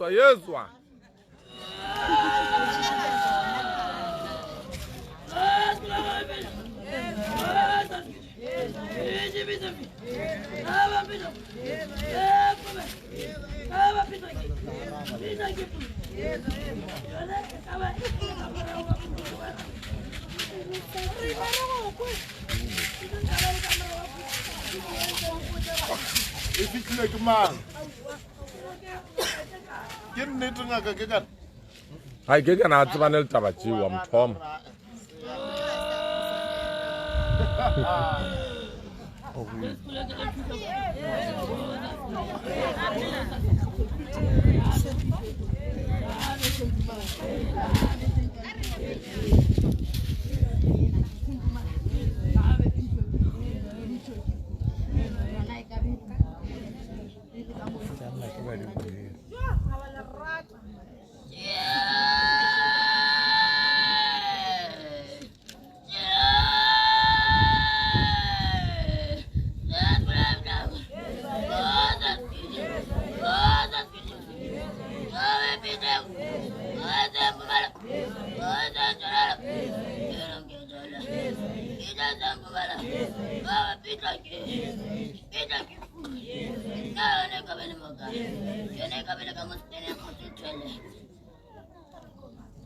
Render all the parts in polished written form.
Yezwa, yezwa. E fihlile ke mang? Ke nnete ngaka ke kana. Hai ke kana a tsebane le taba tšeo wa mothoma.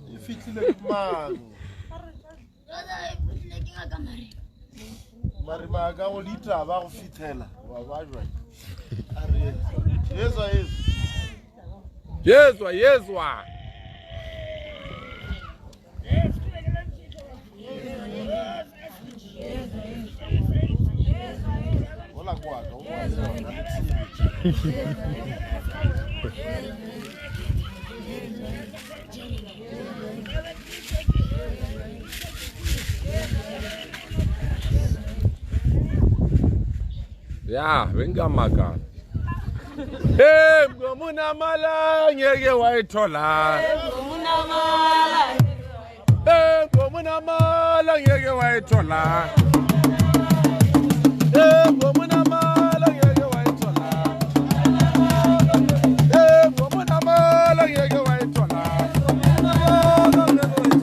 E fihlile ke mang? Marima a ka go ditaba go fithela wa ba jwang? A re yezwa yezwa. Yezwa, yezwa. Hola kwa ka o wa tsona le tsebe. Ya, venga makala. Hey, ngomunamala ngeke wayithola. Hey, ngomunamala ngeke wayithola. Hey, ngomunamala ngeke wayithola. Hey, ngomunamala ngeke wayithola.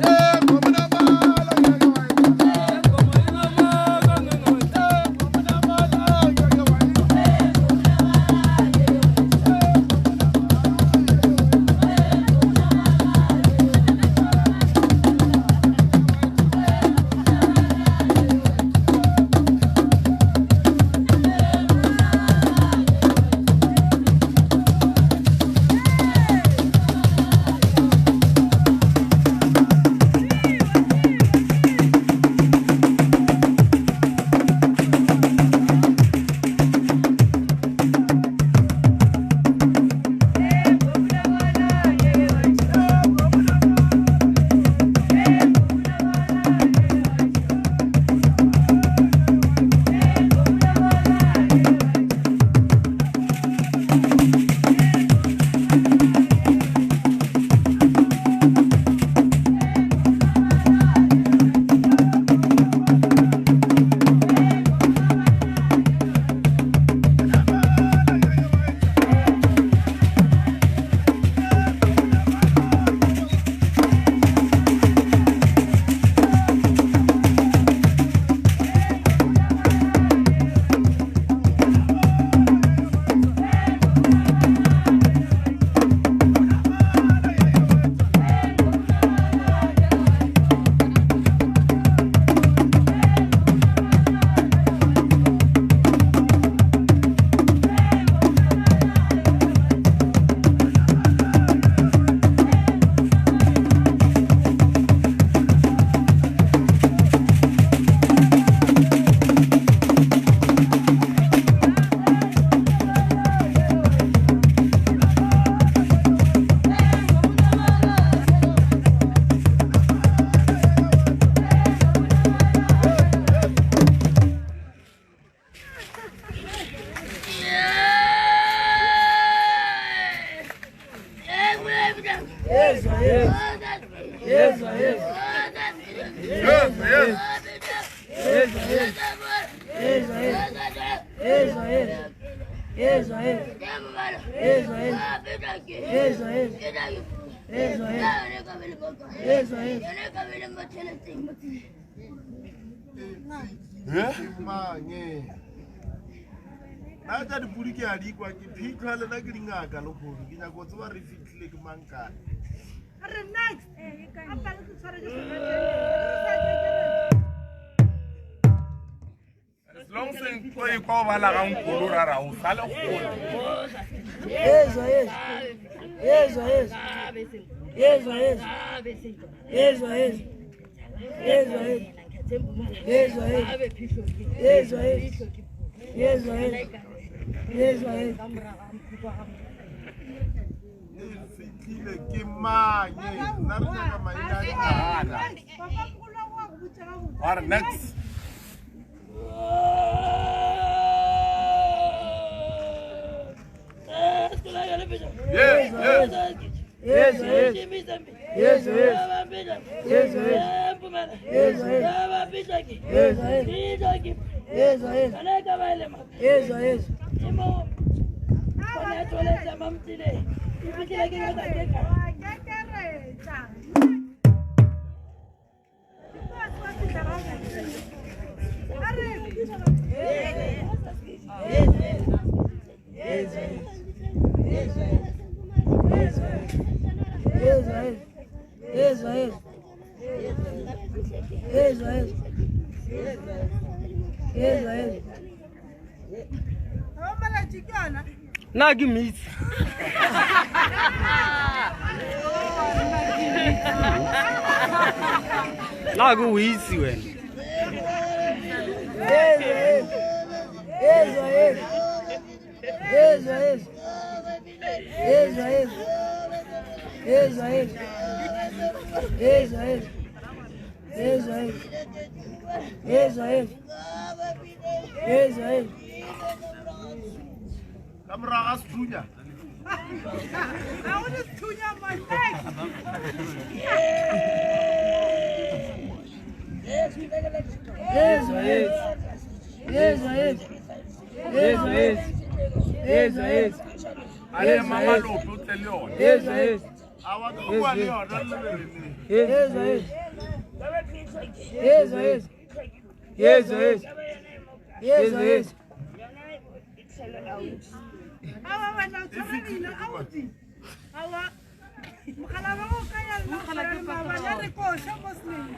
Hey, ngomunamala ngeke wayithola. Hey, ngomunamala ngeke wayithola. Yezwa yezwa. Mange. Nna tša dipudi ke a di kwa ke phitlhwa lena ke dingaka lehono ke nyako tseba re fitlhile ke mang kae. Re next. A pale ke tshware ke As long as ntlo e kwa o bala ga nkolo ra ra o sale kgole. Yezwa yezwa. Yezwa yezwa. Yezwa yezwa. Yezwa yezwa. Yezwa yezwa. Yezwa yezwa. Yezwa yezwa. Yezwa yezwa. Yezwa yezwa. E fitlhile ke mang nna re nyaka maina a dingaka. Papa mogolo wa go botša gabotse. Wa re next. Yes, yes. Yezwa yezwa. Yezwa yezwa. Yezwa yezwa. Yezwa yezwa. Yezwa yezwa. Yezwa yezwa. Kekeretša. A re. Yezwa yezwa. Yezwa yezwa. Yezwa yezwa. Yezwa yezwa. Ga malatši ke yona. Nna ke mmitse. Nna ke o itse wena. Yezwa yezwa. Yezwa yezwa. Yezwa yezwa. Yezwa yezwa. Yezwa yezwa. Yezwa yezwa. Yezwa yezwa. Yezwa yezwa. Ka morago ga sethunya. Ga go ne sethunya mo next. Yezwa yezwa. Yezwa yezwa. Yezwa yezwa. Yezwa yezwa. A le mama lope o tle le yona. Yezwa yezwa. A wa ka bua le yona le lebeleneng. Yezwa yezwa. Yezwa yezwa. Yezwa yezwa. Yezwa yezwa. Awa wena o tshwaregile auti. Awa. Mogala wa go ka ya nna mogala maabane re koša mo seneng.